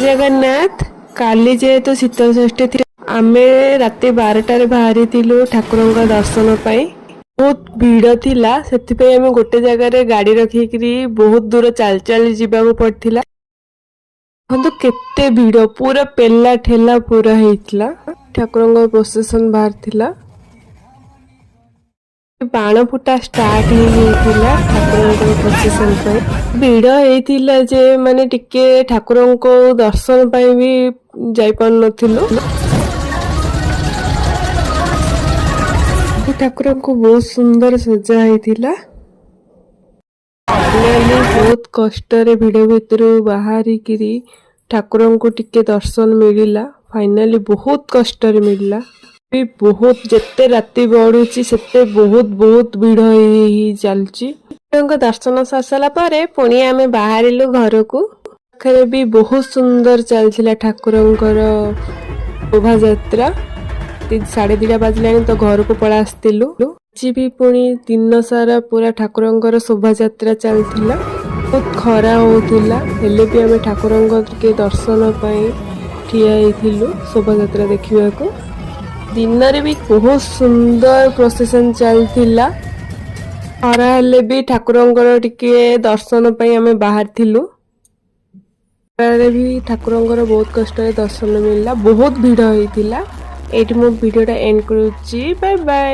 ଜଗନ୍ନାଥ। କାଲି ଯେହେତୁ ଶୀତଳଷଷ୍ଠୀ ଥିଲା, ଆମେ ରାତି 12ଟାରେ ବାହାରିଥିଲୁ ଠାକୁରଙ୍କ ଦର୍ଶନ ପାଇଁ। ବହୁତ ଭିଡ଼ ଥିଲା, ସେଥିପାଇଁ ଆମେ ଗୋଟେ ଜାଗାରେ ଗାଡ଼ି ରଖିକିରି ବହୁତ ଦୂର ଚାଲି ଚାଲି ଯିବାକୁ ପଡ଼ିଥିଲା। ଦେଖନ୍ତୁ କେତେ ଭିଡ଼, ପୁରା ପେଲା ଠେଲା ପୁରା ହେଇଥିଲା। ଠାକୁରଙ୍କ ପ୍ରୋସେସନ ବାହାରିଥିଲା, ବାଣ ଫୁଟା ଷ୍ଟାର୍ଟ ହେଇଯାଇଥିଲା ଠାକୁରଙ୍କ ପ୍ରୋସେସନ ପାଇଁ। ଭିଡ଼ ହେଇଥିଲା ଯେ ମାନେ ଟିକେ ଠାକୁରଙ୍କ ଦର୍ଶନ ପାଇଁ ବି ଯାଇପାରୁନଥିଲୁ। ଠାକୁରଙ୍କୁ ବହୁତ ସୁନ୍ଦର ସଜା ହେଇଥିଲା। ଫାଇନାଲି ବହୁତ କଷ୍ଟରେ ଭିଡ଼ ଭିତରୁ ବାହାରିକିରି ଠାକୁରଙ୍କୁ ଟିକେ ଦର୍ଶନ ମିଳିଲା। ଫାଇନାଲି ବହୁତ କଷ୍ଟରେ ମିଳିଲା ବି। ବହୁତ ଯେତେ ରାତି ବଢୁଛି, ସେତେ ବହୁତ ବହୁତ ଭିଡ଼ ହେଇ ହେଇ ଚାଲିଛି। ଠାକୁରଙ୍କ ଦର୍ଶନ ସରିସାରିଲା ପରେ ପୁଣି ଆମେ ବାହାରିଲୁ ଘରକୁ। ପାଖରେ ବି ବହୁତ ସୁନ୍ଦର ଚାଲିଥିଲା ଠାକୁରଙ୍କର ଶୋଭାଯାତ୍ରା। 2:30 ବାଜିଲାଣି ତ ଘରକୁ ପଳେଇ ଆସିଥିଲୁ। ଆଜି ବି ପୁଣି ଦିନ ସାରା ପୁରା ଠାକୁରଙ୍କର ଶୋଭାଯାତ୍ରା ଚାଲିଥିଲା। ବହୁତ ଖରା ହଉଥିଲା, ହେଲେ ବି ଆମେ ଠାକୁରଙ୍କ ଟିକେ ଦର୍ଶନ ପାଇଁ ଠିଆ ହେଇଥିଲୁ ଶୋଭାଯାତ୍ରା ଦେଖିବାକୁ। ଦିନରେ ବି ବହୁତ ସୁନ୍ଦର ପ୍ରସେସନ ଚାଲିଥିଲା। ଖରା ହେଲେ ବି ଠାକୁରଙ୍କର ଟିକେ ଦର୍ଶନ ପାଇଁ ଆମେ ବାହାରିଥିଲୁ। ଖରାରେ ବି ଠାକୁରଙ୍କର ବହୁତ କଷ୍ଟରେ ଦର୍ଶନ ମିଳିଲା। ବହୁତ ଭିଡ଼ ହେଇଥିଲା। ଏଇଠି ମୁଁ ଭିଡ଼ିଓଟା ଏଣ୍ଡ କରୁଛି। Bye bye.